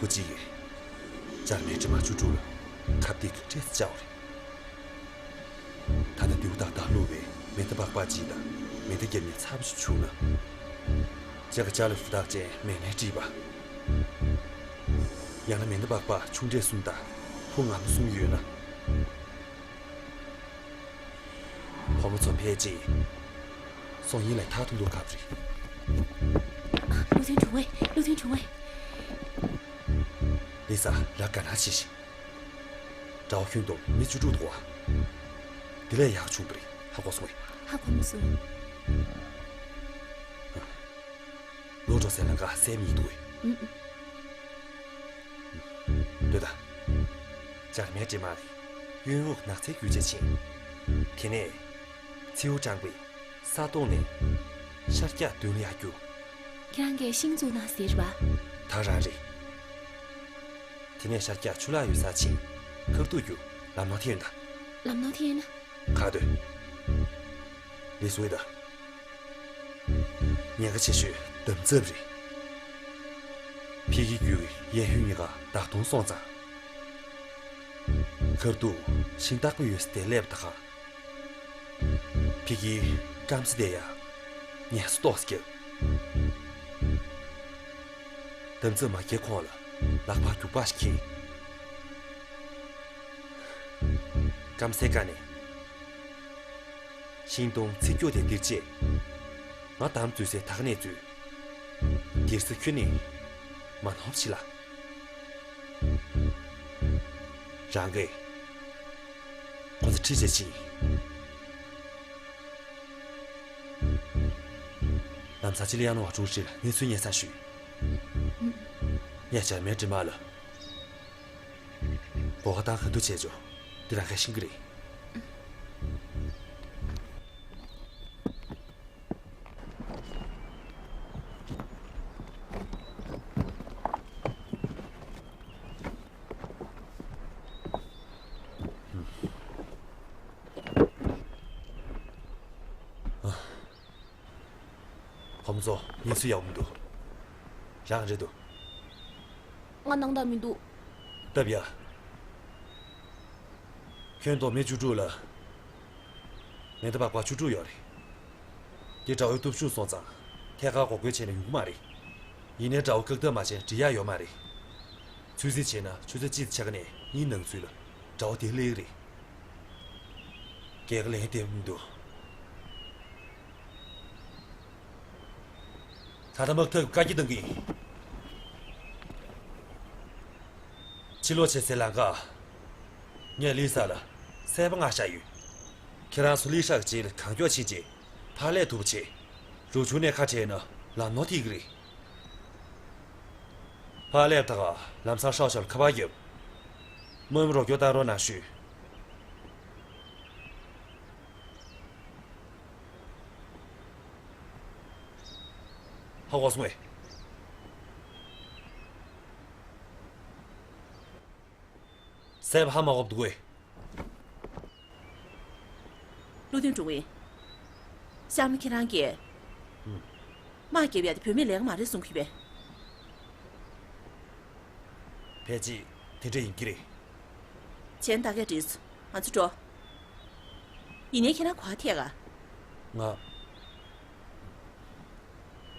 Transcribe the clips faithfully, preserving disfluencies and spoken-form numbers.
ལོ་གཅིག་གིས་འཇར་མན་དྲི་མ་བཅུ་དྲུག་ལ་ཁ་གཏད་ཀྱི་སྤྲད་བཅའ་བ་རེད། ད་ལྟ་རྡེའུ་ཏག་ཏག་བླུགས་པའི་མེ་མདའ་སྦག་སྦག་ཅིག་དང་མེ་མདའ་རྒྱབ་ནས་ཚ་པོ་ཞིག་བྱུགས་ན། ལྕགས་ཀྱི་ལྕགས་ལེབ་ཧྲུ་ཏག་ཅན་མེ་ལན་དཀྲིས་པ། ཡང་ན་མེ་མདའ་སྦག་སྦག་ཆུང་གྲས་གསུམ་དང་ཕོ་ངམ་གསུམ་ཡོད་ན། ཕོ་མོ་ཚོ་ཕལ་ཆེར་སྲོག་ཉེན་ལས་ཐར་ཐུབ་མདོག་ཁ་པོ་རེད། བློ་མཐུན་དྲུང་བས། བློ་མཐུན་དྲུང་བས། ལི་ས་ར་དགའ་སྣང་བྱེད་ཤིག་དགྲ་བོ་ཁྱོན་བསྡོམས་མི་བཅུ་དྲུག་འདུག་བ། དེ་ལས་ཡག་བྱུང་བ་རེད། ཧ་གོ་སོང་ངས། ཧ་གོ་མ་སོང་། ལོག་འགྲོ་སའི་ལམ་ཁ་གསལ་མི་འདུག་གས། ཨུམ། ལྟོས་དང་། འཇར་མན་དྲི་མ་གིས་གཡོན་འོག་ནགས་ཚལ་བརྒྱུད་བྱས་ཕྱིན། དེ་ནས་མཚེའུ་སྐྲངས་པའི་ས་སྟོང་ནས་ཤར་རྒྱག་མདུན་ལ་ཡར་རྒྱུག་ཁྱེད་རང་གིས་ཤིང་བཙུགས་གནང་ཟེར་བ། ད་རང་རེད། དེ་ནས་ཤར་རྒྱག་ཆུ་ལྷག་ཡོད་སར་ཕྱིན། ཁ་ཐུག་རྒྱུག་ལམ་ནོར་ཐེབས་ཡོང་ད། ལམ་ནོར་ཐེབས་ཡོང་ན། ཁ་སྡོད། ལི་སུའི་ད། ཉེན་ཁ་ཆེ་ཤོས་འདམ་རྫབ་རེད། ཕ་གིའི་རྒྱུག་གི་གཡས་གཡོན་གཉིས་ཀ་བདག་སྟོང་སོང་ཙང་། ཁ་ཐུག་ཤིང་སྟག་པོ་ཡོད་ས་དེར་སླེབས་ད་ག་ཕ་གིའི་སྐམ་ས་དེ་ཡ་ངལ་གསོ་ཏོག་ཙམ་རྒྱབ། འདམ་རྫབ་མ་འཁེལ་གོང་ལ་ལག་པ་རྒྱུག་པ་ཞིག་འཁྱེར། སྐམ་སའི་ཀ་ནས་ཤིང་སྡོང་ཚིག་སྐྱོ་དེ་འདིར་བཅད། ང་དམ་འཛུལ་སའི་ད་ག་ནས་འཛུལ། སྒེར་ས་ཁྱོན་ནས་མ་ནོར་བྱེད་ལ། རང་གིས་ཁོ་ཚོ་ཁྲིད་བྱེད་ཕྱིན། ལམ་སང་ཅི་ལ་ཡང་ནོར་བ་ཀྲུང་ཧྲིར་གནས་ཚུལ་སྙན་སེང་ཞུས། ངས་འཇར་མན་དྲི་མ་ལ་འབོ་ཁ་བཏང་ག་འདུག་བྱས་ཆོག་འདི་རང་གིས་ཤེས་ཀྱི་རེད། ཕོ་མོ་ཚོ་གནས་ཚུལ་ཡག་པོ་མི་འདུག་རང་རེད་འདུག་ང་སྣང་དག་མི་འདུག་སྟབས་ཡག་ཁྱོན་བསྡོམས་མི་བཅུ་དྲུག་ལ། མེ་མདའ་སྦག་སྦག་བཅུ་དྲུག་ཡོད་རེད། དེ་དགྲ་བོའི་སྟོབས་ཆུང་སོང་ཙང་ཐད་ཀར་འགོག་རྒོལ་བྱས་ན་ཡོང་གི་མ་རེད། ཡིན་ནའི་དགྲ་བོ་བཀག་ཐབས་མ་བྱས་ན་འགྲིག་ཡག་ཡོད་མ་རེད། ཚོད་རྩིས་བྱས་ན་ཆུ་ཚོད་གཅིག་དང་ཕྱེད་ཀ་ནས་གཉིས་ནང་ཚུད་ལ་དགྲ་བོ་དེ་སླེབས་ཀྱི་རེད། རྒྱལ་ཁ་ལེན་བདེ་པོ་མི་འདུག་ད་ལྟ་དམག་འཐབ་ཀྱི་བཀའ་རྒྱ་གཏོང་གི་ཡིན། ཕྱིར་ལོག་བྱེད་སའི་ལམ་ཁ། ངས་ལི་ས་ལ་གསལ་པོ་མངགས་བཞག་ཡོད། ཁྱེད་རང་ཚོ་ལི་ས་གི་རྗེས་ལ་གང་མགྱོགས་ཕྱིན་རྗེས་ཕར་སླེབས་ཐུབ་པ་བྱེད། རུ་ཆུ་ནས་ཁ་བྲལ་ན་ལམ་ནོར་ཐེབས་ཀྱི་རེད། ཕར་སླེབས་ད་ག་ལམ་སང་ཧྲའོ་ཞའོ་ལ་ཁ་པར་བརྒྱབ། དམག་མི་རོགས་སྐྱོར་བཏང་རོགས་གནང་ཞུས། ཧ་གོ་སོང་ངས། སེམས་ཧ་མ་གོ་འདུག་གས། བློ་མཐུན་དྲུང་བའི། ཤར་མ་ཁྱེད་རང་གིས། ཨུམ། དམག་རྒྱབ་ཡ་དེ་བུད་མེད་ལས་ཀ་མ་རེད་གསུང་གི་པས། ཕལ་ཆེར་དེ་འདྲ་ཡིན་གྱི་རེད། བྱས་ན་ད་གས་འགྲིག་སོང་། ང་ཚོ་འགྲོ། ཡིན་ནའི་ཁྱེད་རང་ག་པར་ཐད་ག་ང་།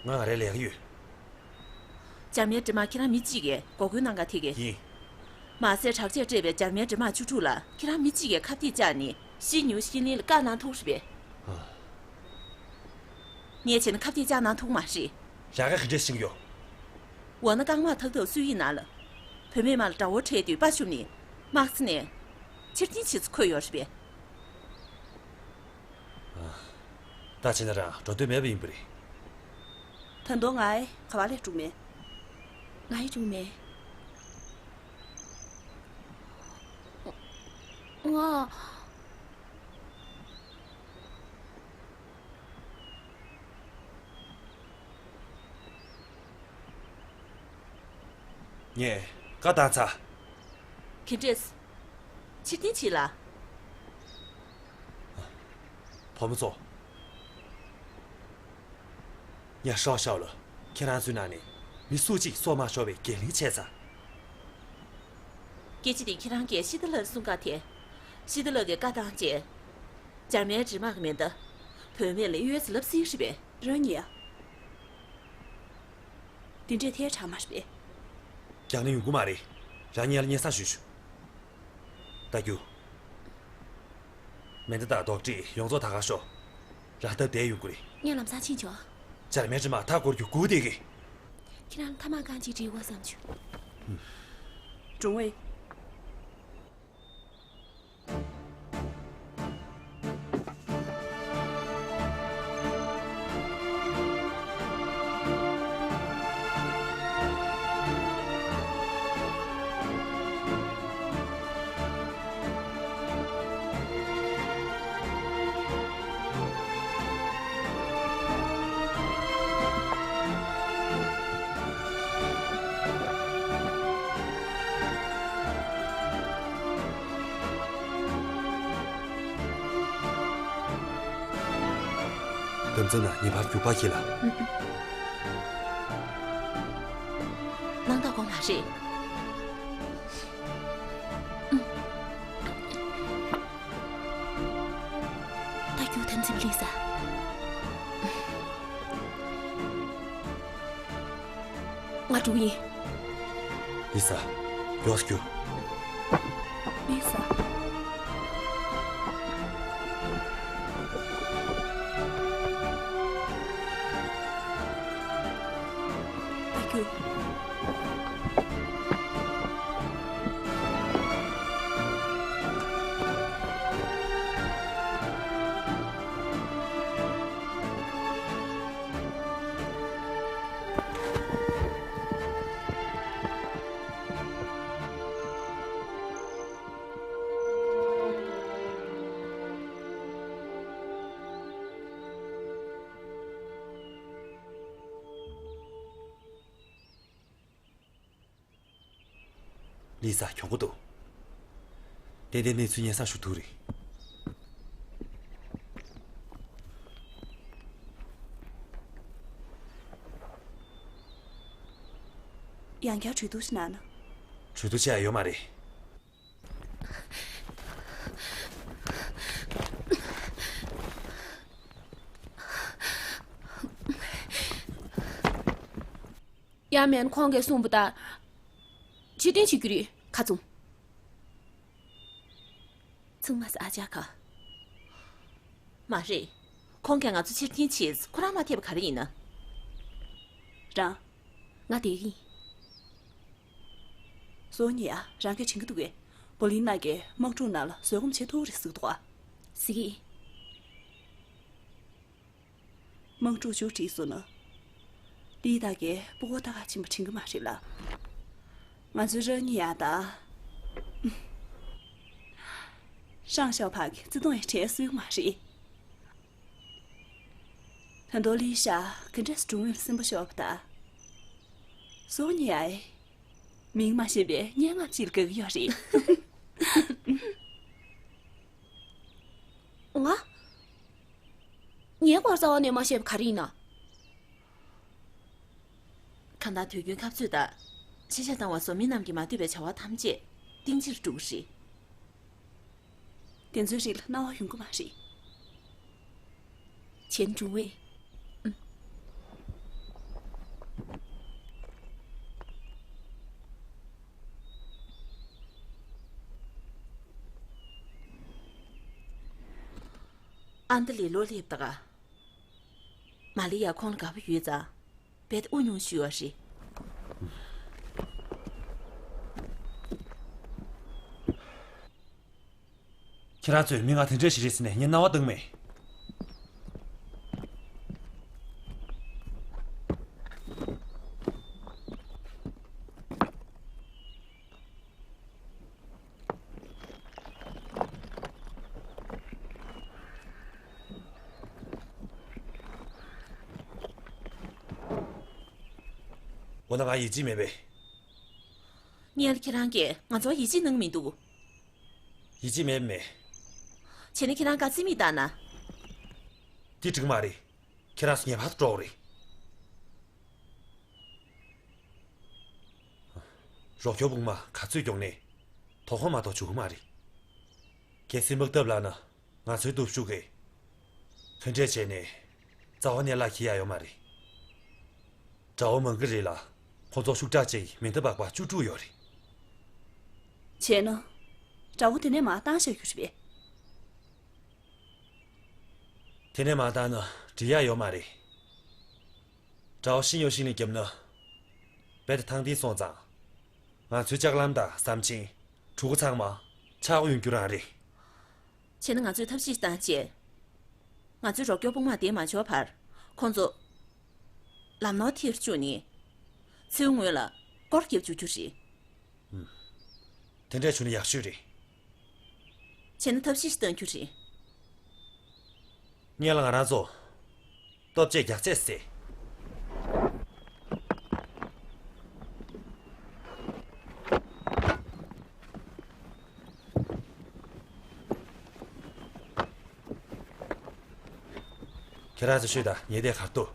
ང་ང་རའི་ལས་ཀ་ཡོད། འཇར་མན་དྲི་མ་ཁྱེད་རང་མི་གཅིག་གིས་འགོག་རྒོལ་གནང་ག་ཐད་ཀས། ཡིན། མ་ཟད་དྲག་ཆས་སྤྲས་པའི་འཇར་མན་དྲི་མ་བཅུ་དྲུག་ལ་ཁྱེད་རང་མི་གཅིག་གིས་ཁ་གཏད་བཅག་ནས་ཤི་ཉུང་ཤི་ལིན་ལ་བཀའ་གནང་ཐུབ་རེད་པས། ཨ། ངས་བྱས་ན་ཁ་གཏད་བཅག་གནང་ཐུབ་མ་རེད། རང་ག་གི་འདྲ་ཤིང་ཡོད། འོ་ན་རྐང་དམག་ཐག་ཐག་སུད་ཡིག་ནང་ལ། བུད་མེད་དམག་ལ་དགྲ་བོ་འཕྲད་དུས་དཔའ་ཞུམ་ནས་དམག་ས་ནས་ཕྱིར་འཐེན་བྱེད་ཚུལ་འཁོད་ཡོད་རེད་པས། ད་བྱས་ན་རང་འགྲོ་འདོད་མེད་པ་ཡིན་པ་རེད། ད་དུང་ང་ཨེ་ག་པར་ལས་འགྲོ་མེད། ང་ཡི་འགྲོ་མེད། ང་། ངས་བཀའ་བཏང་ཚར། ག་འདྲས། ཕྱིར་འཐེན་བྱེད་ལ། བུ་མོ་ཚོ། ངས་ཧྲའོ་ཞའོ་ལ་ཁྱེད་རང་ཚོའི་ནང་ནས་མི་སུ་གཅིག་སྲོག་མ་ཤོར་བའི་འགན་ལེན་བྱས་ཚར། སྐད་ཆ་དེ་ཁྱེད་རང་གིས་ཤི་ཏི་ལར་གསུང་ག་དེ། ཤི་ཏི་ལར་གྱི་བཀའ་བཏང་རྗེས། འཇར་མན་འདྲེ་དམག་གི་མེ་མདའ་བུད་མེད་ལ་གཡོལ་ཟེར་ལབ་སྲིད་རེད་པས། རང་ཉིད་ཡ། དེ་འདྲས་ཐལ་དྲགས་མ་རེད་པས། རྒྱག་ནི་ཡོང་གི་མ་རེད། རང་ཉིད་ལ་སྙན་སེང་ཞུས་ཞུ། ད་རྒྱུ། མེ་མདའ་དང་རྡོག་ཁྲིད་ཡོངས་རྫོགས་ད་ག་ཤོག་ར་ཐབས་བསྡད་ཡོང་གི་རེད། ངས་ལམ་སང་ཕྱིན་ཆོག་འཇར་མན་འདྲེ་དམག་མཐའ་སྐོར་རྒྱུ་སྒུག་བསྡད་ཀྱི། ཁྱེད་རང་ལ་ཐ་མག་རྐང་གཅིག་སྒྲིལ་དགོས་བསམ་བྱུང་། ཀྲུང་ཝེ། དོན་ཚན་ན་ངེས་པར་རྒྱུག་པ་ཁྱེད་ལ། ལངས་དགོས་མ་རེད། ད་རྒྱུག་ཐམས་ཅད་ལི་ས། ང་འགྲོ་གི་ཡིན། ལི་ས། མགྱོགས་སུ་རྒྱུགས། ལི་ས། ད་རྒྱུགས། ལི་ས། གྱོང་པོ་འདུག་ཏན་ཏན་གནས་ཚུལ་སྙན་སེང་ཞུ་ཐུབ་རེད། ཡང་བསྐྱར་གྲོས་བསྡུར་ཞིག་གནང་ན། གྲོས་བསྡུར་བྱེད་ཡ་ཡོད་མ་རེད། ཡ་མན་ཁོང་གིས་གསུངས་པ་ལྟར། ཕྱིར་འཐེན་བྱེད་རྒྱུ་རེད། ཁ་བཙུམ། ཚང་མ་ས་ཨ་ཅག་ག་མ་རེད། ཁོང་གིས་ང་ཚོ་ཕྱིར་འཐེན་བྱེད་ཁོ་རང་མ་ཐེབས་ག་རེ་ཡིན་ན། རང་། ང་བསྡད་ཀྱི་ཡིན། སོ་ཉི་ཡ། རང་གིས་དྲན་གྱི་འདུག་གས། པོ་ལིན་ན་གིས་དམག་འཁྲུག་ནང་ལ་བཟོད་སྒོམ་བྱེད་ཐུབ་རེད་ཟེར་གྱི་འདུག་ག་ཟེར་གྱི་ཡིན། དམག་འཁྲུག་མཇུག་སྒྲིལ་སོང་ན། ཏི་ཏཱ་གིས་སྤུ་གུ་ལྟ་ག་ཕྱིན་པ་དྲན་གྱི་མ་རེད་ལ། ང་ཚོའི་རང་ཉིད་ཡ་ད། ཧྲང་ཞའོ་ཕག་གི་བརྩེ་དུང་ཡང་བྲལ་སྲིད་ཀྱི་མ་རེད། ད་དུང་ལི་ཤ་ག་འདྲས་སྒྲུང་ངོས་སེམས་པ་ཤོར་བ་ད། སོ་ཉི་ཡ། མིང་མ་ཤེས་པའི་སྙན་ངག་ཅིག་ལ་དགའ་གི་ཡོད་རེད། ང་། ངའི་སྐོར་རྩ་བ་ནས་མ་ཤེས་པ་ག་རེ་ཡིན་ན། གང་ལྟར་དུས་རྒྱུན་འཐབ་རྩོད་དང་། ཤེས་བྱ་བཏང་བ་སོགས་མི་རྣམས་ཀྱིས་མ་འདོད་པའི་བྱ་བ་ཐམས་ཅད་གཏིང་ཕྱིར་འགྲོ་གི་རེད། དེ་ཚོའི་རིགས་ལ་སྣང་བ་ཡོང་གི་མ་རེད། ཆེན་ཀྲུང་ཝེ། ཨན་ཏི་ལི་ལོ་སླེབས་ད་ག་མ་ལི་ཡ་ཁོང་ལ་དགའ་པོ་ཡོད་ཙང་། རྦད་དེ་དབུ་ཉུང་ཞུས་པ་རེད། ཁྱེད་རང་ཚོས་མི་ང་དེ་འདྲ་ཞིག་རེད་ཟེར་ནས་ངས་རྣ་བ་གདངས་མེད། འོ་ན་ང་ཡིད་ཆེས་མེད་པས། སྔོན་ལ་ཁྱེད་རང་གིས་ང་ཚོར་ཡིད་ཆེས་གནང་མི་འདུག་ཡིད་ཆེས་མེད་མེད། བྱས་ན་ཁྱེད་རང་ག་ཚོད་མི་ལྟ་ན། དེ་འགྲིག་མ་རེད། ཁྱེད་རང་ཚོ་ངེས་པར་དུ་འགྲོ་དགོས་རེད། རོགས་སྐྱོར་དཔུང་དམག་ག་ཚོད་མགྱོགས་ནས། དོ་དགོང་མ་གཏོགས་བྱུང་གི་མ་རེད། གལ་སྲིད་དམག་འཐབ་ལངས་ན་ང་ཚོའི་སྟོབས་ཤུགས་ཀྱིས་ག་འདྲས་བྱས་ནས་རྩ་བ་ནས་བརླག་ཁྱེར་ཡ་ཡོད་མ་རེད། དགྲ་བོ་མང་གི་རེད་ལ། ཁོང་ཚོ་ཤུགས་དྲག་ཅིག་མེ་མདའ་འབག་པ་བཅུ་དྲུག་ཡོད་རེད། བྱས་ན། དགྲ་བོ་དེ་ནས་མར་བཏང་བཞག་རྒྱུ་རེད་པས། དེ་ནས་མར་བཏང་ན་འགྲིག་ཡ་ཡོད་མ་རེད། དགྲ་བོ་ཤི་ཡོང་ཤིང་ནས་བརྒྱབ་ན། རྦད་དེ་ཐང་འདི་སོང་ཙང་། ང་ཚོའི་ལྕགས་ལམ་དང་ཟམ་ཆེན་གྲུ་གུ་ཚང་མ་ཆག་སྒོ་ཡོང་རྒྱུ་རང་རེད། བྱས་ན་ང་ཚོས་ཐབས་ཤེས་བཏང་བྱས། ང་ཚོའི་རོགས་སྐྱོར་དཔུང་དམག་དེ་མ་འབྱོར་བར། ཁོང་ཚོ་ལམ་ནོར་ཐེར་བཅུག་ནས། མཚེའུ་ངོས་ལ་སྐོར་རྒྱབ་འཇུག་རྒྱུ་རེད། དེ་འདྲས་བྱུང་ན་ཡག་ཤོས་རེད། བྱས་ན་ཐབས་ཤེས་ཤིག་གཏང་རྒྱུ་རེད། སྔོན་ལ་ང་རང་ཚོ་སྟོབས་ཆེ་རྒྱགས་ཆེ་བྱེད། ཁྱེད་རང་ཚོ་ཤོད་དང་། ངས་དེ་གར་འདུག་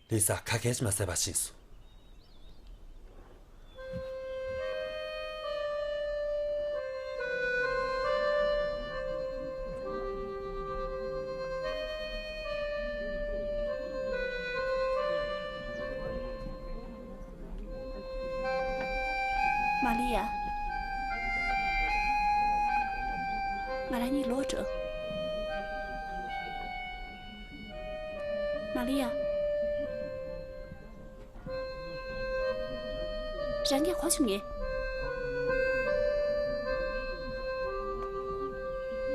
ལི་ས་ཁ་སྐད་ཅིག་མ་བཟས་པ་ཕྱིན་སོང་། མ་ལི་ཡ། ང་རང་གཉིས་ལོག་འགྲོ། མ་ལི་ཡ། རང་གིས་གོ་བྱུང་ངས།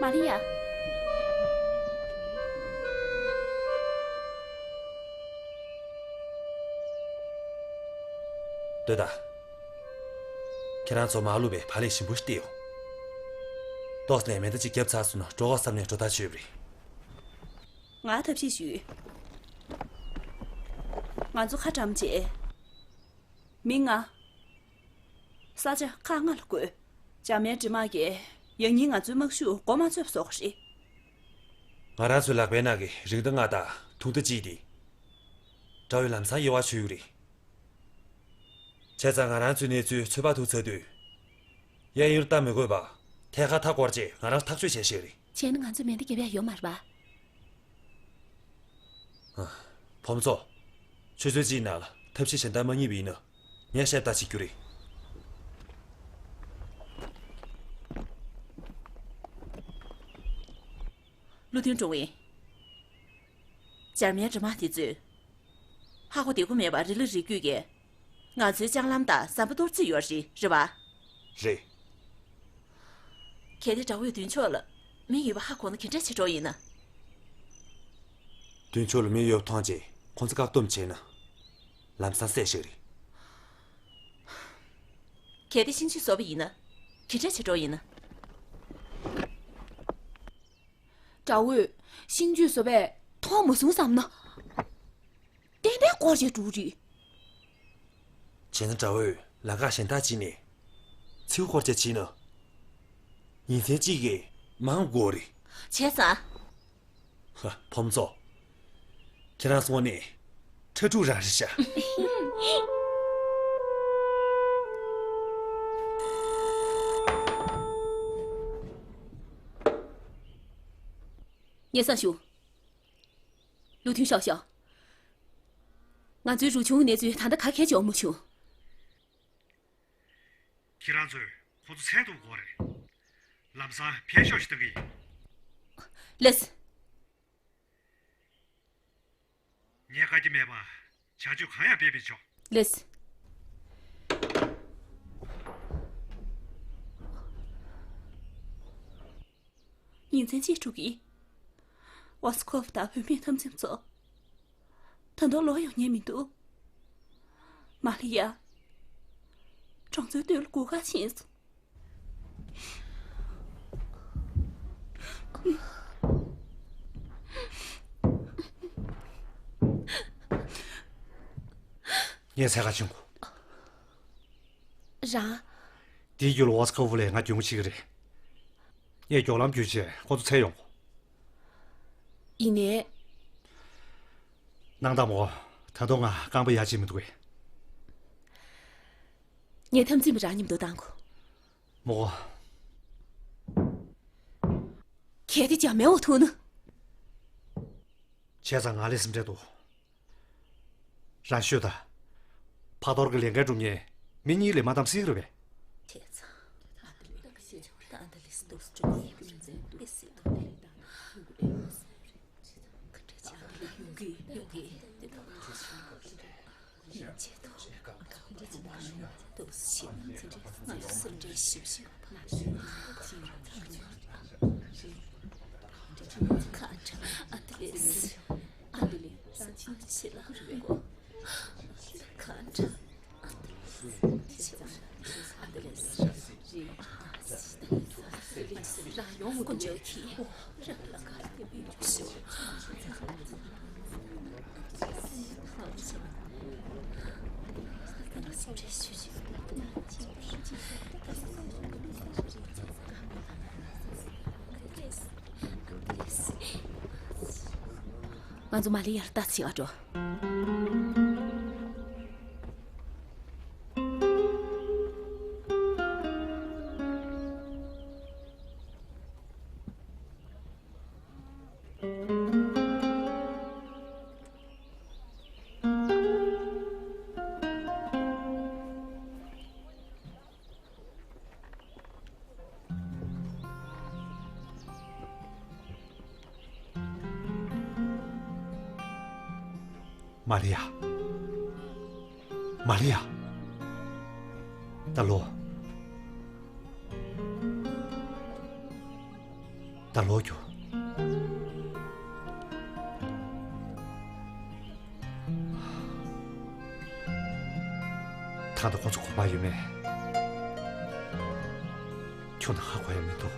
མ་ལི་ཡ། ལྟོས་དང་། ཁྱེད་རང་ཚོ་མ་བསླུ་བའི་བག་ལེབ་ཞིམ་པོ་ཞིག་སྟེར་ཡོང་། ཏོག་ཙམ་ནས་མེ་མདའ་གཅིག་བརྒྱབ་ཚར་སོང་ན་འགྲོ་དགོས་བསམ་ནས་འགྲོ་ཐག་ཆོད་པ་རེད། ང་ཐབས་ཤེས་ཞུས། ང་ཚོ་ཁ་བཀྲམ་བྱས། མི་ལྔ། ས་ཆ་ཁག་ལྔ་ལ་བགོས། འཇར་མན་འདྲེ་དམག་གིས་ཡང་སྙིང་ང་ཚོའི་དམག་ཤུགས་མགོ་མ་ཚོས་པ་བཟོ་གི་རེད། ང་རང་ཚོའི་ལག་པའི་ནང་གི་རིགས་མདའ་ལྔ་དང་དུང་རྟ་གཅིག་དེ། དགྲ་བོས་ལམ་སང་གཡོལ་བ་བྱེད་ཀྱི་རེད། བྱས་ཙང་ང་རང་ཚོའི་གནས་ཚུལ་ཚོད་དཔག་ཐུབ་ཚར་དུས། གཡས་གཡོན་ལྟ་མི་དགོས་པ། ཐད་ཀར་མཐའ་བསྐོར་རྗེས་ང་རང་ཐག་གཅོད་བྱས་ཤེས་རེད། བྱས་ན་ང་ཚོས་མེ་མདའ་བརྒྱབ་ཡ་ཡོད་མ་རེད་པ། ཨ། བུ་མོ་ཚོ། ཆུ་ཚོད་གཅིག་ནང་ལ་ཐབས་ཤེས་གཞན་དག་མ་རྙེད་པ་ཡིན་ན། ངས་ཞབས་ལྟ་བྱེད་རྒྱུ་རེད། བློ་མཐུན་ཀྲུང་ཝེ། འཇར་མན་འདྲེ་དམག་དེ་ཚོས། ཧ་གོ་བདེ་པོ་མེད་པར་རི་ལ་རི་རྒྱུད་ཀྱི་ང་ཚོའི་ལྕགས་ལམ་དང་ཟམ་པ་གཏོར་རྩིས་ཡོད་རེད། རེད་པ། རེད། གལ་ཏེ་དགྲ་བོས་མདུན་ཕྱོགས་ལ་མི་ཡོད་པ་ཧ་གོ་ན་ག་འདྲ་བྱེད་འགྲོ་ཡིན་ན། མདུན་ཕྱོགས་ལ་མི་ཡོད་མཐོང་རྗེས་ཁོང་ཚོ་བཀག་སྡོམ་བྱས་ན། ལམ་སང་བསད་ཤེས་རེད། གལ་ཏེ་ཤིང་བཅུད་བཟོ་བ་ཡིན་ན། ག་འདྲ་བྱེད་འགྲོ་ཡིན་ན། དགྲ་བོས་ཤིང་བཅུད་བཟོ་བས་མཐོང་མ་སོང་བསམ་ན། ཏན་ཏན་སྐོར་བྱས་འགྲོ་རེད། བྱས་ན་དགྲ་བོས་ལམ་ཁ་གཞན་དག་ཅིག་ནས་མཚེའུ་སྐོར་བྱས་ཕྱིན་ན། ཉིན་མཚན་གཅིག་གིས་མང་དགོས་རེད། བྱས་ཙང་། ཧ། བུ་མོ་ཚོ། ཁྱེད་རང་སོང་ནས་ཁྲ་ཕྲུག་རང་རེད་ཤག་སྙན་སེང་ཞུ། ལུའུ་ཐུན་ཤོག་ཤོག་ང་ཚོའི་རུ་ཆུང་གི་གནས་ཚུལ་ད་ལྟ་ག་གལ་ཆེ་འོང་མ་བྱུང་། ཁྱེད་རང་ཚོས་ཁོ་ཚོ་བཙལ་ཐུབ་དགོས་རེད། ལམ་སང་འཕེན་ཤོག་ཞིག་བཏང་གི་ཡིན། ལགས། ངས་བཀག་རྒྱུ་མེད་པ། བྱ་སྤྱོད་གང་ཡང་སྤེལ་མི་ཆོག་ལགས། ཉིན་མཚན་གཅིག་འགྲོ་གི། ཝ་སི་ཀོབ་དང་བུད་མེད་འཐབ་འཛིང་ཚོ། ད་དུང་ལོག་ཡོང་མཁན་མི་འདུག་མ་ལི་ཡ། གྲོང་ཚོའི་མདུན་ལ་སྒུག་ག་ཕྱིན་སོང་། ངས་འཚོལ་ག་ཕྱིན་གོ། རང་། དེའི་རྒྱུད་ལ་ཝ་སི་ཀོབ་ལ་ང་རྒྱུས་མངའ་ཆེ་གི་རེད། ངས་མགྱོགས་ལམ་བརྒྱུད་བྱས་ཁོ་ཚོ་འཚོལ་ཡོང་གོ། ཡིན་ནའི། སྣང་དག་མོ། ད་དུང་ང་རྐང་པ་ཡར་བྱེད་མི་འདུག་གས། ངས་འཐབ་འཛིང་པ་རང་མཉམ་དུ་བཏང་གོ། མོ། གལ་ཏེ་འཇམ་དཔལ་འོ་ཐུག་ན། བྱས་ཙང་ང་ལ་སེམས་ཁྲལ་འདུག་རང་ཤོད་དང་། ཕ་ཐོར་གྱི་ལས་འགན་སྒྲུབ་མཁན་མི་གཉིས་ལས་མ་གཏམ་སྲིད་རེད་པས། བྱས་ཙང་། ང་ཚོ་མ་ལི་ཡར་ལྟ་ཙམ་བྱེད་ག་འགྲོ། མ་ལི་ཡ། མ་ལི་ཡ། ད་ལོ། ད་ལོ་རྒྱུ། ད་ལྟ་ཁོ་ཚོ་གོ་བ་ཡོད་མེད། ཁྱོད་ན་ཧ་གོ་ཡ་མི་འདུག་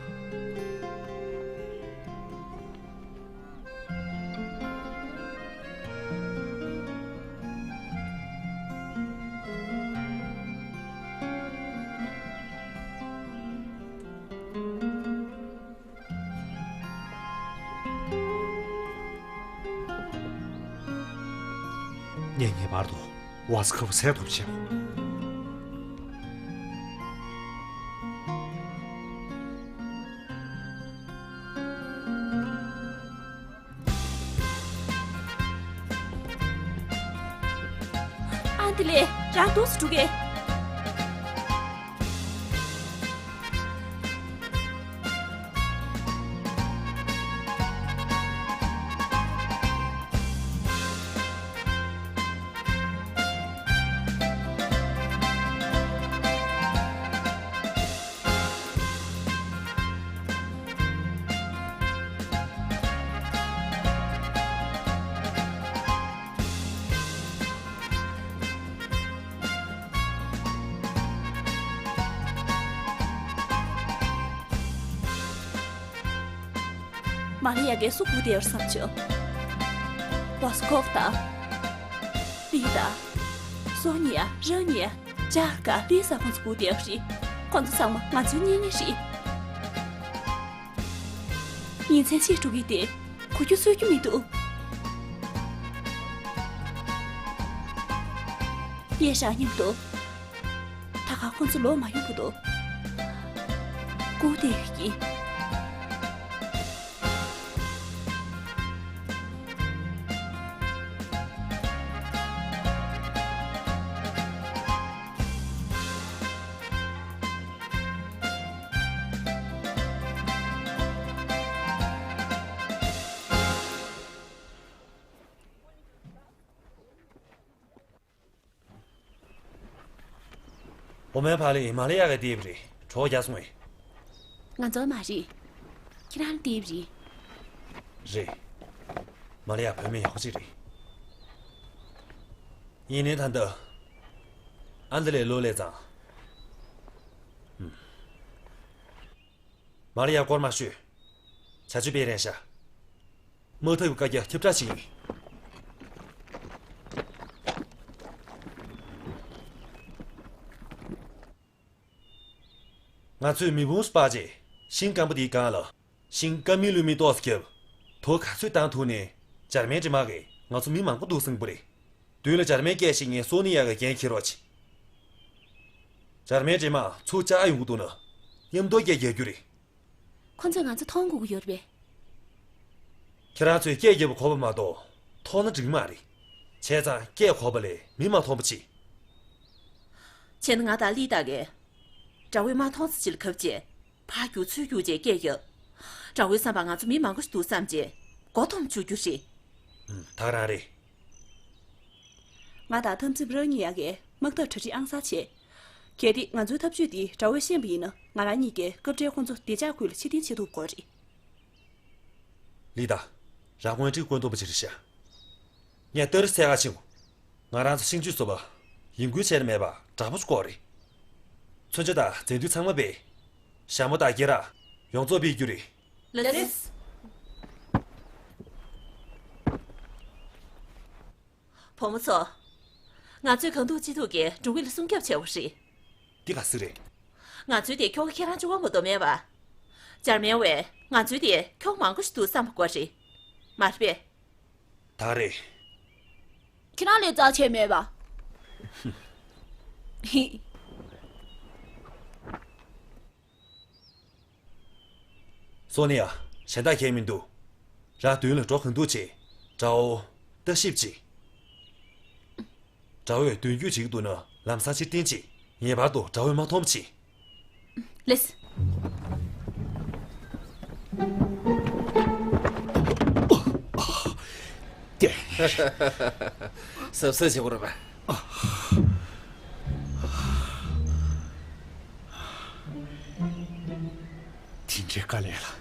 ངས་ངེས་པར་དུ་ཝ་སི་ཁ་བུ་བསད་ཐུབ་བྱེད། ཨ་འདི་ལས་རང་འདུག་སེ་འགྲོ་གི། མ་ལི་ཡ་གིས་སུ་སྒུག་བསྡད་ཡོད་བསམ་བྱུང་། ཝ་སི་ཀོབ་དང་། ལི་དང་། སོ་ནི་ཡ། རང་ཉིད། ཇཱ་ཀ་ལི་ས་ཁོང་ཚོ་སྒུག་བསྡད་ཡོད་རེད། ཁོང་ཚོ་ཚང་མ་ང་ཚོའི་གཉེན་ཉེ་རེད། ཉིན་མཚན་གཅིག་འགྲོ་གི་དེ་གོ་རྒྱུ་ཚོར་རྒྱུ་མི་འདུག་ངས་རང་མཉམ་དུ། ད་ག་ཁོང་ཚོ་ལོག་མ་ཡོང་བར་དུ་སྒུག་བསྡད་ཡོད་ཀྱི། འོ་མའི་ཕ་ལི་མ་ལི་ཡ་ག་བལྟས་པ་རེད། གྲོགས་རྒྱག་སོང་ངས། ང་ཚོ་མ་རེད། ཁྱེད་རང་ལྟེབ་རེད། རེད། མ་ལི་ཡ་བུད་མེད་ཡག་པོ་ཅིག་རེད། ཡིན་ནའི་ད་ལྟ་ཨ་འདི་ལས་ལོ་ལས་ཙང་། མ་ལི་ཡ་སྐོར་མ་ཤོད། བྱ་སྤྱོད་སྤེལ་རན་ཤག་དམག་འཐབ་ཀྱི་བཀའ་རྒྱ་ཁྱབ་བསྒྲགས་ཤིག་ཡིན། ང་ཚོས་མེ་དཔུང་སྤར་རྗེས་ཤིང་སྐམ་པོ་དེའི་སྒང་ལ་ཤིང་སྐམ་མིན་བླུན་མིན་ཏོག་ཙམ་བརྒྱབ། དོ་ག་ཚོད་བཏང་ཐུབ་ནའི་འཇར་མན་འདྲེ་དམག་གིས་ང་ཚོ་མི་མང་པོ་གཏུབ་ཟིན་པ་རེད། མདུན་ལ་འཇར་མན་སྐད་ཞིག་ངས་སོ་ནི་ཡ་གི་འགན་འཁྱེར་རོགས་གྱིས། འཇར་མན་འདྲེ་དམག་ཚུར་བཅར་ཡོང་གི་འདུག་ན། མཉམ་དུ་སྐད་རྒྱག་རྒྱུ་རེད། ཁོ་ཚོས་ང་ཚོ་མཐོང་དགོས་ཀྱི་ཡོད་རེད་པས། ཁྱེད་རང་ཚོས་སྐད་རྒྱབ་པ་གོ་བ་མ་གཏོགས་མཐོང་ན་འགྲིག་མ་རེད། བྱས་ཙང་སྐད་གོ་བ་ལས་མི་མ་མཐོང་པ་བྱེད། བྱས་ན་ང་དང་ལི་ཏཱ་གིས་དགྲ་བོས་མ་མཐོང་ས་ཅིག་ལ་གབ་བྱས། ཕར་རྒྱུག་ཚུར་རྒྱུག་བྱས་སྐད་རྒྱབ། དགྲ་བོའི་བསམ་པར་ང་ཚོ་མི་མང་པོ་ཞིག་འདུག་བསམ་བྱས་མགོ་འཐོམ་བཅུག་རྒྱུ་རེད། ཨུམ། ད་ག་རང་རེད། ང་དང་ཐམ་ཚིབ་རང་གཉིས་ཡ་གིས་དམག་འཐབ་གྲ་སྒྲིག་ཨང་གསར་བྱས། གལ་ཏེ་ང་ཚོའི་ཐབས་ཇུས་འདི་དགྲ་བོས་ཤེས་པ་ཡིན་ན། ང་རང་གཉིས་ཀྱིས་སྐབས་འཕྲལ་ཁོ་ཚོ་བདེ་འཇགས་ཁུལ་ལ་ཕྱིར་འཐེན་བྱེད་ཐུབ་དགོས་རེད། ལི་ཏཱ། རང་དབང་སྒྲིག་བཀོད་མཐོན་པོ་ཅིག་རེད་ཤག་ངས་ཏོག་ཙམ་གསལ་ཁ་ཕྱེ། ང་རང་ཚོ་ཤིང་ཆུ་བཟོ་བ་ཡིན་ཁུལ་བྱས་ནས་མེད་པ་འདྲ་པོ་ཅིག་དགོས་རེད། མཚོན་ཆ་དང་རྫས་འདུས་ཚང་མ་སྤེལ། ཞྭ་མོ་དང་སྐེ་རགས་ཡོངས་རྫོགས་སྤེལ་རྒྱུ་རེད། ལགས་སེ། བུ་མོ་ཚོ། ང་ཚོས་གང་ཐུབ་ཅི་ཐུབ་ཀྱིས་འབྲུག་པ་ལ་སྲུང་སྐྱོབ་བྱས་པ་རེད། འདི་ག་ཟིག་རེད། ང་ཚོའི་དེ་ཁྱོ་ག་ཁྱེད་རང་གཅིག་པོ་མ་གཏོགས་མེད་པ། འཇར་མན་བས་ང་ཚོའི་དེ་ཁྱོ་ག་མང་པོ་ཞིག་འདུག་བསམ་པ་དགོས་རེད། མ་རེད་པས། ད་རེད། ཁྱེད་རང་ལས་རྩ་ཆེ་མེད་པ། སོ་ནི་ཡ། གཞན་དག་གང་མི་འདུག་རང་མདུན་ལ་འགྲོ་གང་ཐུབ་བྱེད། དགྲ་བོ་ལྟ་ཞིབ་བྱེད། དགྲ་བོས་མདུན་སྐྱོད་བྱེད་ཀྱི་འདུག་ན་ལམ་སང་ཕྱིར་འཐེན་བྱེད། ངེས་པར་དུ་དགྲ་བོས་མ་མཐོང་བ་བྱེད། ལགས་སེ། གཟབ་གཟབ་བྱེད་དགོས་རེད་པ། དེ་འདྲའི་དཀའ་ལས་ལ།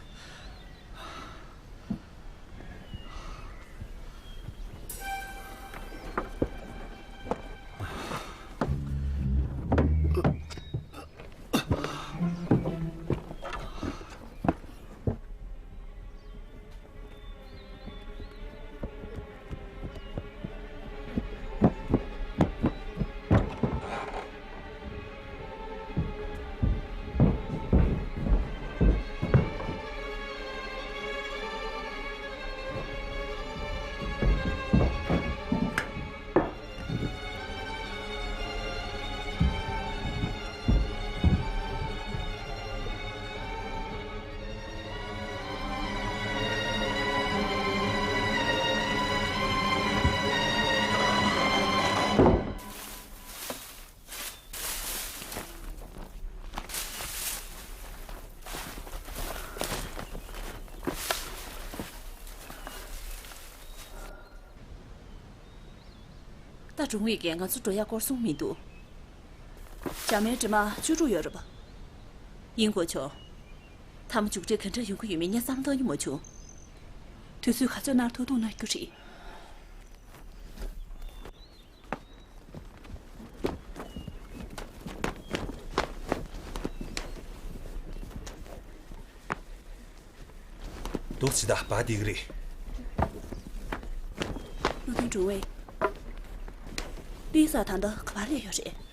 ད་སྒྲུང་བའི་རྒན་ང་ཚོ་འགྲོ་ཡག་སྐོར་གསུངས་མི་འདུག་འཇར་མན་འདྲེ་དམག་བཅུ་དྲུག་ཡོད་རེད་པ། ཡིན་དགོས་ཆོག་མཐའ་མ་མཇུག་འབྲས་ག་འདྲ་ཡོང་གི་ཡོད་མེད་ངས་བསམ་བློ་གཏོང་རྒྱུ་མ་བྱུང་། དུས་ཚོད་ག་ཚོད་ནར་ཐུག་ཐུག་ན་རྒྱུ་རེད། འདུག་སེ་ད་བར་འདི་གི་རེད། བློ་མཐུན་དྲུང་བས། ལི་ས་ད་ལྟ་ག་པར་སླེབས་ཡོད་རེད།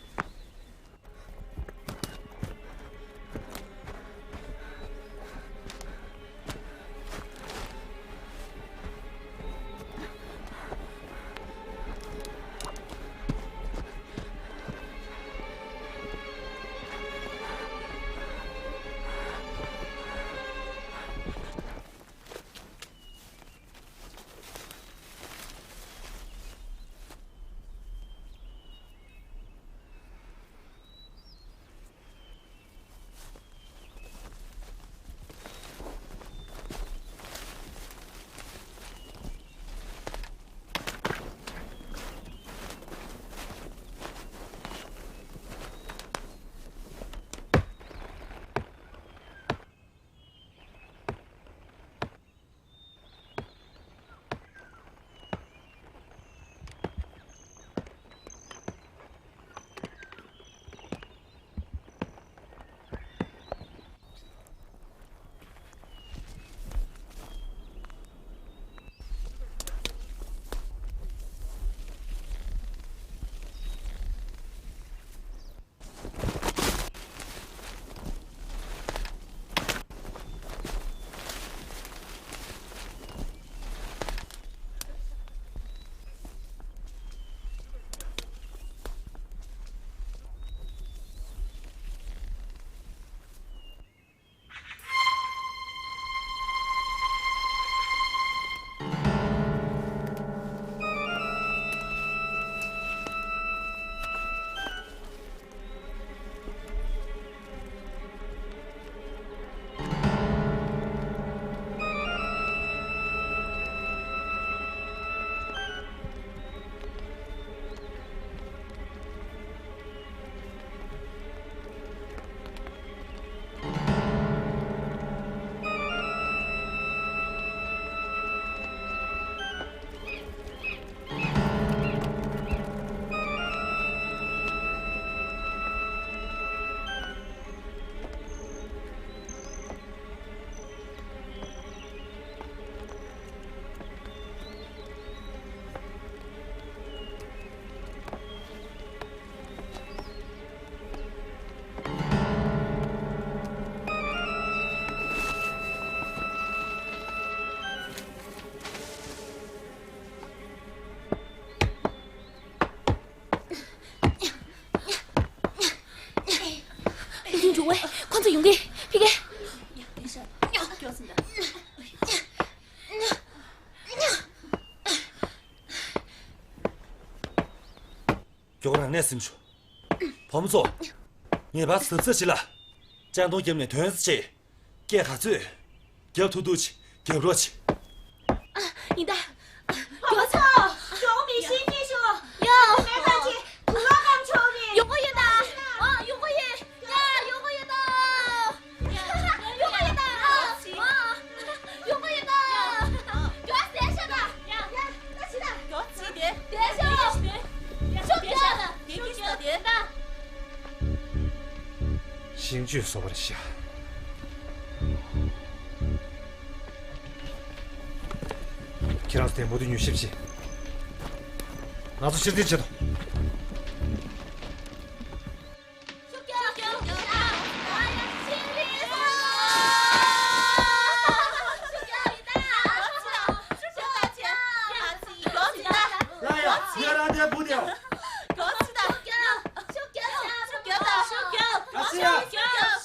ཝེ། ཁོ་ཚོ་ཡོང་གི། ཕི་གེ། མགྱོགས་རང་གནས་སེམས་ཤོག་བུ་མོ་ཚོ། ངེས་པར་གཟབ་གཟབ་བྱེད་ལ། ལྕགས་མདོང་རྒྱབ་ནས་དོན་ཟེར་བྱེད། སྐད་ག་ཚོད། རྒྱབ་ཐུབ་ཐུབ་ཅིག་རྒྱབ་རོགས་བྱེད། ཡིན་ད། མགྱོགས་ཚོ། མགྱོགས་མི་ཤེས་ཉེ་ཤོ། ཡ། མེད་པ་ཅི། དུག་ལོག་གམ་ཆོག་རེད། ཡོང་གི་ཡོད་ད། ཨ། ཡོང་གི་ཡོད། ཡ། ཡོང་གི་ཡོད་ད། ཡོང་གི་ཡོད་ད། ཨ། ཡོང་གི་ཡོད་ད། མགྱོགས་ཟེར་ཤོག་ད། ཡ། ཡ། ད་ཕྱི་ད། མགྱོགས་བྱེད་དེ། བསྡད་ཤོག་ཤོག་རྒྱག་ད། བསྡད་ཀྱི་ཤོག་དེ་ད། ཤིང་གཅོད་བཟོ་བར་བྱ། ཁྱེད་རང་ཚོ་དེ་མུ་མཐུད་མྱུལ་ཞིབ་བྱེད། ང་ཚོ་ཕྱིར་འཐེན་བྱེད་དོ། ལ་ཡ། ཡ་ར་དེ་བུ་དེ། ཨ་སི་ཡ།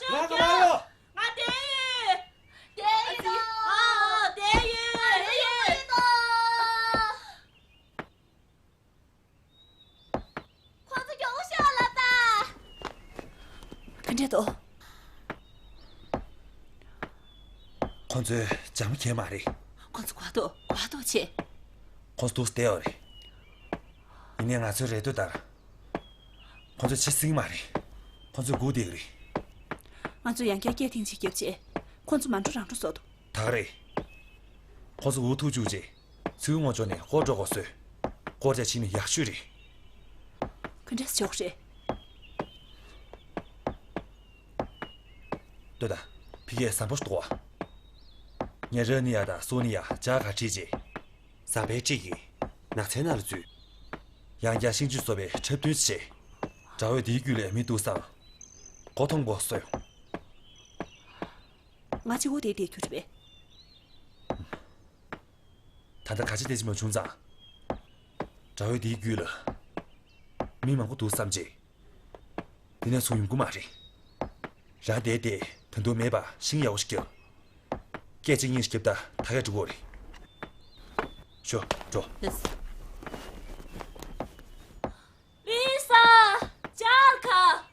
ང་ག་མ་ཡོ། ང་དེ་ཡོད། ཨ་དེ་ཡོད། ང་དེ་ཡོད། ཁོ་ཚོ་མགྱོགས་པོ་ཤོག་ལབ་ད། ག་འདྲས་འདུག་ཁོ་ཚོས་འཇམ་ཁྱེར་མ་རེད། ཁོ་ཚོ་གོ་ཐོས་གོ་ཐོས་བྱེད། ཁོ་ཚོ་འདུག་སེ་བསྡད་ཡོད་རེད། ཡིན་ནའི་ང་ཚོའི་རེ་ལྟོས་ལྟར། ཁོ་ཚོས་ཕྱིར་ཟིན་མ་རེད། ཁོ་ཚོས་སྒུག་བསྡད་ཀྱི་རེད། ང་ཚོས་ཡང་བསྐྱར་སྐད་ཐེངས་གཅིག་བརྒྱབ་རྗེས་ཁོ་ཚོ་མ་འགྲོ་རང་འགྲོ་བཟོ་འདུག་ད་ག་རེད། ཁོ་ཚོ་འུ་ཐུག་བཅུག་རྗེས། ཚིག་ངོ་ཅོག་ནས་སྐོར་འགྲོ་དགོས་བཟོས། སྐོར་རྒྱག་ཕྱིན་ནས་ཡག་ཤོས་རེད། ག་འདྲས་ཆོག་རེད། ལྟོས་དང་། ཕི་གེ་བཟང་པོ་ཞིག་འདུག་བ། ངས་ར་ནི་ཡ་དང་སོ་ནི་ཡ་ཇ་ག་ཁྲིད་རྗེས། ཟམ་པའི་འཁྲིས་ཀྱི་ནགས་ཚལ་ནང་ལ་འཛུལ། ཡང་བསྐྱར་ཤིང་གཅོད་བཟོ་བའི་འཁྲབ་སྟོན་བྱས། དགྲ་བོས་དེའི་རྒྱུད་ལ་མི་འདུག་བསམ། མགོ་མཐོང་དགོས་བཟོས། ང་གཅིག་པོ་དེ་བསྡད་རྒྱུ་རེད་པས། ད་ལྟ་ག་ཅི་བལྟས་ཀྱི་མ་བྱུང་ཙང་། དགྲ་བོའི་དེའི་རྒྱུད་ལ་མི་མང་པོ་འདུག་བསམ་རྗེས། འདི་ནས་བཟུང་ཡོང་གི་མ་རེད། རང་བསྡད་དེ་ད་དུང་མེད་པ་ཤིང་ཡག་པོ་ཞིག་རྒྱབ། སྐད་ཅིག་གཉིས་ཤིག་རྒྱབ་ད་ད་གས་འགྲོ་གི་རེད། ཤོག་འགྲོ། ལགས་སོ། ལི་ས། ཅར་ཁ།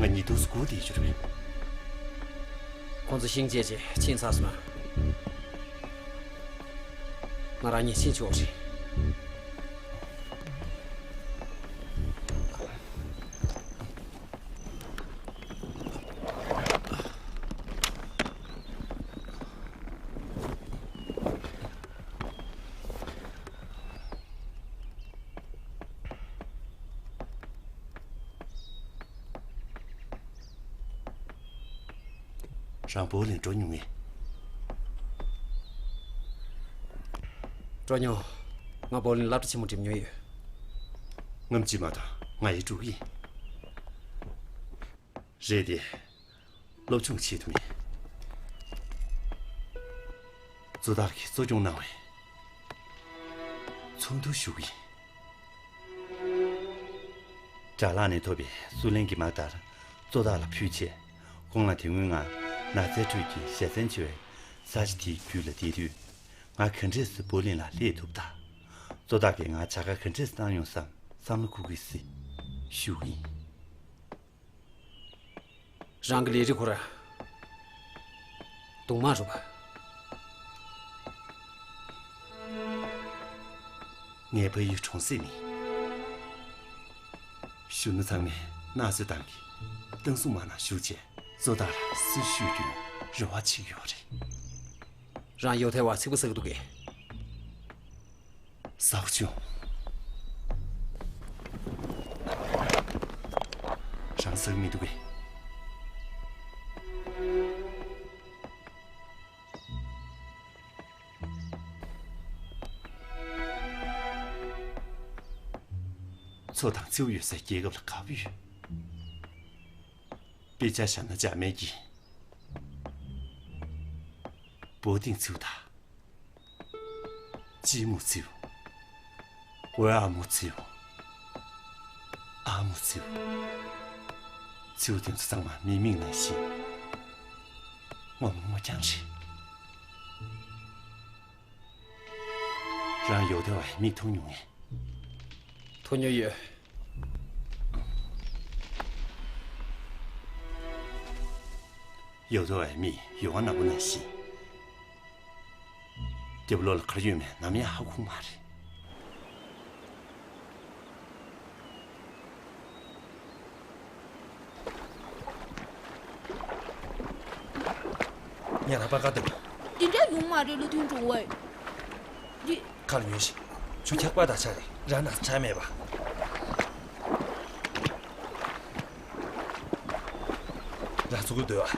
ང་ཉི་དུས་སྒུག་བསྡད་རྒྱུ་རེད། ཁོང་ཚོ་ཤིང་བཅད་བྱས་ཕྱིན་ཚར་སོང་ན། ང་རང་ཉིད་ཕྱིན་ཆོག་རེད། རང་བོ་ལིན་འགྲོ་མྱོང་ངས། འགྲོ་མྱོང་། ང་བོ་ལིན་སློབ་གྲྭ་ཆེན་མོ་འགྲིམ་མྱོང་ཡོད། ངམ་ཅི་མ་གཏོགས་ང་ཡི་དྲུག་ཡིན། རེད་དེ། སློབ་སྦྱོང་བྱེད་དུ་མེད། གཙོ་བདག་གིས་གཙོ་སྐྱོང་གནང་བའི་ཚོགས་འདུར་ཞུགས་ཡིན། དགྲ་ལག་ནས་ཐོབ་པའི་སུའུ་ལེན་གྱི་དམག་དར་གཙོ་བདག་ལ་ཕུལ་རྗེས། ཁོང་ལ་དེ་སྔོན་ང་ནགས་ཚལ་ཁྲོད་ཀྱི་ཞལ་མཚན་ཆེ་བའི་ས་ཆ་དེའི་རྒྱུད་ལ་བསྡད་དུས། ང་ག་འདྲས་སེ་བོ་ལིན་ལ་སླེབས་ཐུབ་ད། གཙོ་བདག་གིས་ང་བྱ་དགའ་ག་འདྲས་གནང་ཡོང་བསམ་བསམ་བློ་འཁོར་གྱི་སྲིད་ཞུ་གི་ཡིན། རང་གི་ལས་རིགས་ཁོ་ར་གདོང་མ་རུ་བ། ངའི་ཕ་ཡུལ་གྲོང་གསེབ་ནས་གཞོན་ནུ་ཚང་མས་མནའ་ཟོས་བཏང་གི་ཏང་སུ་མ་ན་བཞུགས་བྱས་གཙོ་བདག་ལ་སྲི་ཞུ་རྒྱུའི་རེ་བ་བྱེད་ཀྱི་ཡོད་རེད། རང་ཡོ་ཐལ་བ་ཚིག་པ་ཟ་གི་འདུག་གས། ཟ་གི་བྱུང་། རང་ཟ་གི་མི་འདུག་གས། མཚོ་དང་མཚེའུ་ཡོད་སའི་རྒྱལ་ཁབ་ལ་དགའ་པོ་ཡོད། དཔེ་ཆ་བཞག་ན་འཇར་མན་གྱི་པོ་ཏིང་མཚེའུ་དང་། ཅི་མུ་མཚེའུ། ཝེ་ཨ་མུ་མཚེའུ། ཨ་མུ་མཚེའུ། མཚེའུ་དེ་ཚོ་ཚང་མ་མིའི་མིང་ནང་བཞིན་ངོ་མ་སྔོ་རྐྱང་རེད། རང་ཡོ་ཏེ་ཝའི་མིག་མཐོང་མྱོང་ངས། མཐོང་མྱོང་ཡོད། ཡོ་ཏེ་ཝའི་མིག་ཡོ་བ་ནག་པོ་ནང་བཞིན། རྒྱབ་ལོགས་ལ་ག་རེ་ཡོད་མེད་ནམ་ཡང་ཧ་གོ་མ་རེད། ངས་ལ་པ་ཀ་འདུག་འདི་འདྲ་ཡོང་མ་རེད་ལོ། ཐུན་གྲོང་བས། འདི། ཁ་ལ་ཉོན་ཞིག་ཆུ་འཁྱག་པ་དང་ཆ་རེད། རང་ན་ཆ་མེད་པ། རང་ཚུགས་ཀྱི་འདོད་ཨ།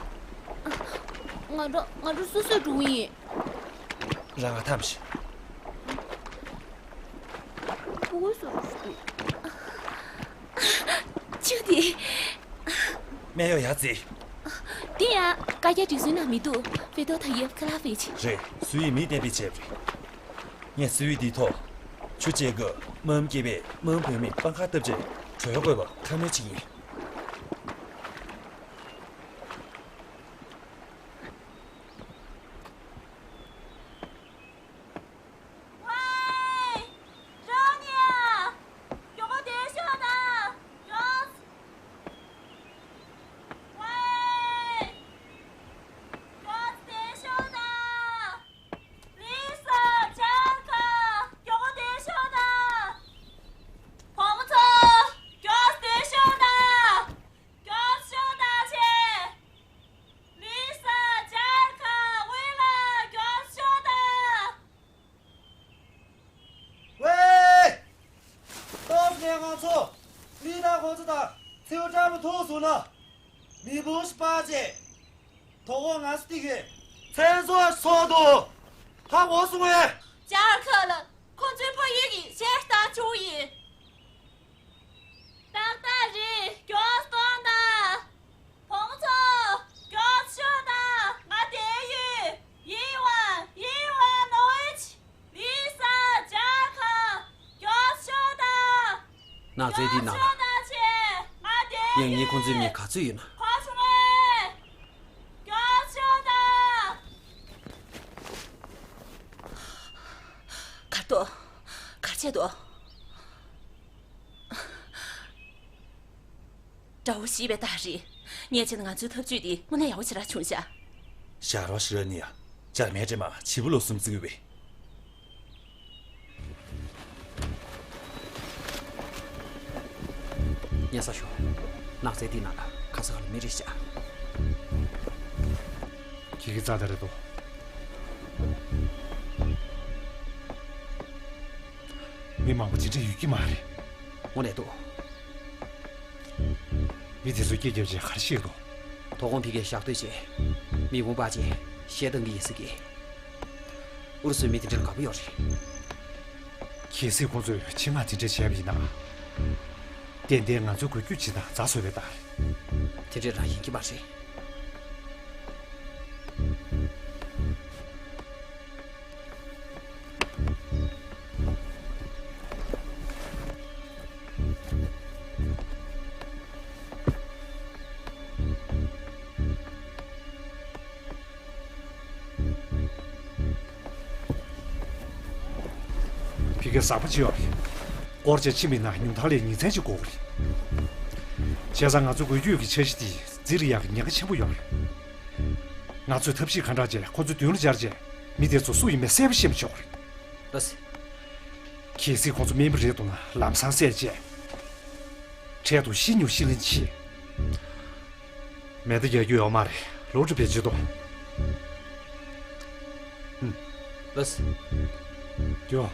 ང་འགྲོ་ང་འགྲོ་སོ་སོས་འགྲོ་གི་ཡིན། རང་ང་ཐམས་ཤིག་སྤུ་གུ་སོ་རུ་ཞུ། ཆུ་དེ། སྨན་གཡོག་ཡར་རྩེ། དེ་ཡང་བཀའ་རྒྱ་སྒྲིག་སྲོལ་ནང་མི་འདུག་དཔེ་ཏོག་ད་ཡབ་ཁ་ལག་བེད་ཆེ། རེད། སུའི་མིས་གཏན་འབེབས་བྱས་པ་རེད། ངས་སུའི་འདིའི་ཐོག་ཆུ་སྐྱེལ་སྐབས་དམག་མི་སྐྱེས་པས་དམག་བུད་མེད་པང་ཁར་བཏབ་རྗེས་གྲོད་ཁོག་པ་ཁ་སྣོན་བྱེད་ཀྱི་ཡིན། ཝེ། རང་ཉིད། མགྱོགས་པོ་འདིར་ཤོག་དང་། མགྱོགས། ཝེ། མགྱོགས་འདིར་ཤོག་དང་། ལི་ས་ཅར་ཁ། མགྱོགས་པོ་འདིར་ཤོག་དང་། བུ་མོ་ཚོ། མགྱོགས་འདིར་ཤོག་དང་། མགྱོགས་ཤོག་དང་ཆེ། ལི་ས་ཅར་ཁ་ཝེ་ལ་མགྱོགས་ཤོག་དང་། ཝེ། ཏོག་ནས་ང་ཚོ་ལི་དང་ཁོ་ཚོ་དང་མཚེའུ་འདྲ་པོ་ཐུག་སོང་ན། མི་བུ་ཞིག་པ་ཅེ། དོ་གོ་ང་སྟི་གི་མཚན་ཚོགས་སོགས་དུ་ཧ་གོ་སོང་ངས། ཅར་ཁ་ལ་ཁོ་ཚོའི་ཕ་ཡུལ་གྱི་ཤེས་ལྟ་ཆུ་ཡིན། ཏག་ཏག་རེད། མགྱོགས་གཏོང་དང་། བུ་མོ་ཚོ། མགྱོགས་ཤོག་དང་། ང་དེ་ཡོད། ཡིན་ཝ། ཡིན་ཝ་ནོ་ཨིཆ། ལི་ས་ཅར་ཁ། མགྱོགས་ཤོག་དང་། ནགས་ཚལ་འདི་ནང་ལ། མགྱོགས་ཤོག་དང་ཆེ། ང་དེ་ཡོད། ཡང་ངས་ཁོང་ཚོའི་མི་ག་ཚོད་ཡོད་ན། ཁོ་ཆུང་ཨེ། མགྱོགས་ཤོག་དང་། གར་ཏོ། གར་ཆེ་ཏོ། དགྲ་བོ་ཤི་བའི་རྟགས་རེད། ངས་བྱས་ན་ང་ཚོའི་འཐབ་ཇུས་འདི་དངོས་གནས་ཡག་པོ་ཞེ་དྲག་བྱུང་ཤག་ཞག་རོགས་ཤི་ར་ནི་ཡ། འཇར་མན་འདྲེ་མ་བྱིས་པ་ལོ་གསུམ་བརྩི་གི་བས། ཉལ་ས་ཤོག་ནགས་ཚལ་འདི་ནང་ལ་ཁ་ས་ཁ་ལ་མི་རེད་ཤག་ཁྱེད་ཀྱི་རྩ་དེ་རེད་དོ། མི་མང་པོ་ཇི་འདྲ་ཡོད་ཀྱི་མ་རེད། དངོས་གནས་འདུག་མི་དེ་ཚོ་སྐད་རྒྱབ་བྱས་ག་རེ་བཤད་འདུག་དོ་དགོང་ཕ་གིར་ཞག་སྡོད་བྱས། མི་དཔུང་སྤར་བྱས་གཞས་གཏོང་གི་ཡིན་ཟེར་གི། ཨུ་རུ་སུའི་མི་དེ་འདྲ་ལ་དགའ་པོ་ཡོད་རེད། གལ་སྲིད་ཁོང་ཚོས་ཆེད་མངགས་དེ་འདྲ་བྱས་པ་ཡིན་ན། ཏན་ཏན་ང་ཚོའི་འགུལ་སྐྱོད་བྱེད་སྟངས་རྩ་བཟོས་པའི་རྟགས་རེད། དེ་འདྲ་རང་ཡིན་གྱི་མ་རེད། ཕ་གིར་ཟག་པོ་ཅིག་ཡོད་རེད། སྐོར་བྱས་ཕྱིན་པ་ཡིན་ན་ཉུང་མཐའ་ལ་ཉིན་མཚན་གཅིག་འགོར་གྱི་རེད། བྱས་ཙང་ང་ཚོ་འགུལ་སྐྱོད་ཀྱི་འཆར་གཞི་དེ་རྩིས་རིག་ཡག་གི་ཉེན་ཁ་ཆེན་པོ་ཡོད་རེད། ང་ཚོས་ཐབས་ཤེས་གང་དྲག་བྱས་ཁོ་ཚོ་མདུན་ལ་སྦྱར་བྱས་མི་དེ་ཚོ་སུ་ཡིན་མིན་གསལ་པོ་ཤེས་པ་བྱེད་དགོས་རེད། ལགས་སེ། གལ་སྲིད་ཁོ་ཚོ་དམན་པ་རེད་འདུག་ན་ལམ་སང་བསད་བྱས། འཕྲལ་དུ་ཤི་མྱོང་ཤི་ལེན་བྱེད། མེ་མདའ་རྒྱག་རྒྱུ་ཡོད་མ་རེད། ལོག་འགྲོ་བྱེད་ཅི་ཐུབ། ཨུམ། ལགས་སེ། རྒྱུགས།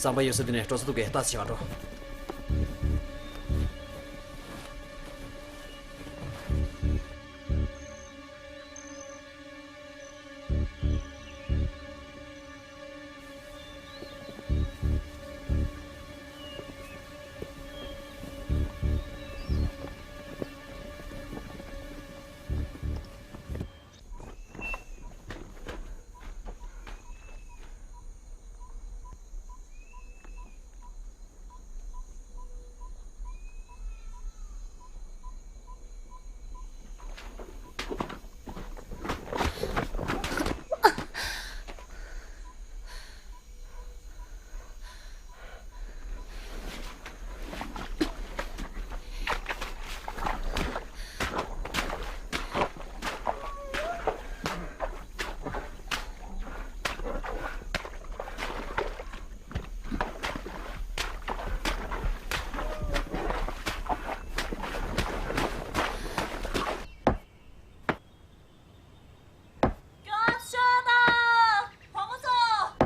བསམ་པ་ཡོད་ས་དེ་ནས་འགྲོ་ས་འདུག་གས། ལྟ་ཞིག་འགྲོ། མགྱོགས་ཤོག་དང་། བུ་མོ་ཚོ།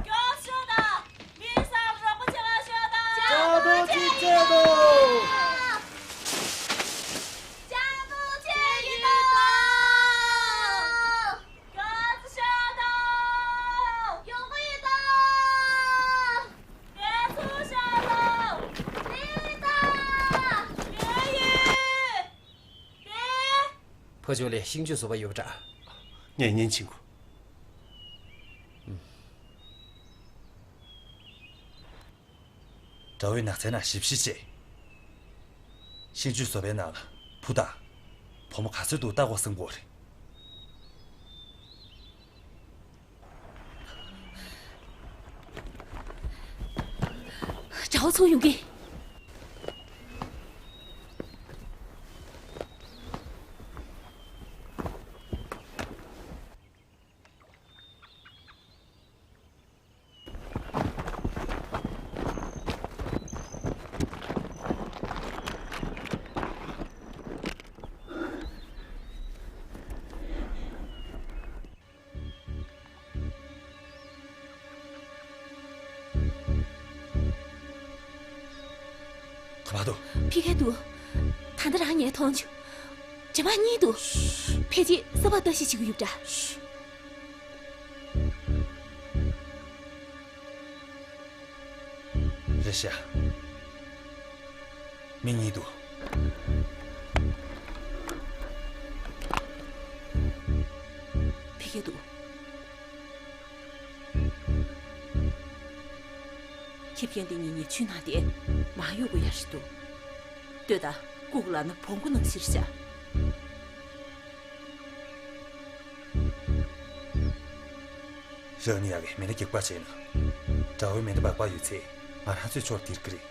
མགྱོགས་ཤོག་དང་། མིའི་སར་རོགས་པ་བྱེད་པར་ཤོག་དང་། ལྕགས་རྡོ་གཅིག་སྤྲད་དོ། ལྕགས་རྡོ་ཆད་ཡིན་དང་། མགྱོགས་ཤོག་དང་། ཡོང་གི་ཡིན་དང་། ངལ་གསོ་ཤོག་དང་། ལེགས་དང་། ངལ་ཡིན། ཕ་ཇོ་ལས་ཤིང་ཆུ་བཟོ་བ་ཡོད་པ་འདྲ། ངས་ཉན་ཕྱིན་གོ། དགྲ་བོའི་ནགས་ཚལ་ནང་ཞིབ་བཤེར་བྱས། ཤིང་ཆུ་བཟོ་བའི་ནང་ལ་བུ་དང་བུ་མོ་ག་ཚོད་འདུག་བལྟ་དགོས་བསམ་གོ་རེད། རྒྱལ་བོ་ཚོ་ཡོང་གི། ག་པར་འདུག་ཕི་ཁེ་འདུག་ད་ལྟ་རང་ངས་མཐོང་བྱུང་། རྗེས་མ་གཉིས་འདུག་ཕལ་ཆེར་ས་ཕག་ལྟ་ཞིབ་བྱེད་ཀྱི་ཡོད་པ་འདྲ། རེད་ཤག་མི་གཉིས་འདུག་ཕི་ཁེ་འདུག་ཁྱི་རྒན་དེ་གཉིས་ཉེ་ཆུའི་ནང་དེ་མ་གཡུག་གི་ཡ་ཞིག་འདུག་ལྟོས་དང་། ལྐུགས་ལ་ན་བོང་གུ་ནང་བཞིན་ཤག་རང་ཉིད་ཡག་གི་མེ་མདའ་རྒྱག་པ་བྱས་ན། དགྲ་བོའི་མེ་མདའ་སྦག་སྦག་ཡོད་ཚེ་ང་རང་ཚོའི་ཕྱོགས་འདིར་གི་རེད།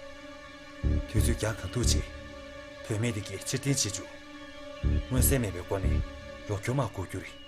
དུས་ཚོད་འགྱངས་གང་ཐུབ་བྱས། བུད་མེད་དེ་གའི་ཕྱིར་འཐེན་བྱེད་བཅུག་མངོན་གསལ་མེད་པའི་སྒོ་ནས་ལོག་འཁྱོར་མ་དགོས་རྒྱུ་རེད།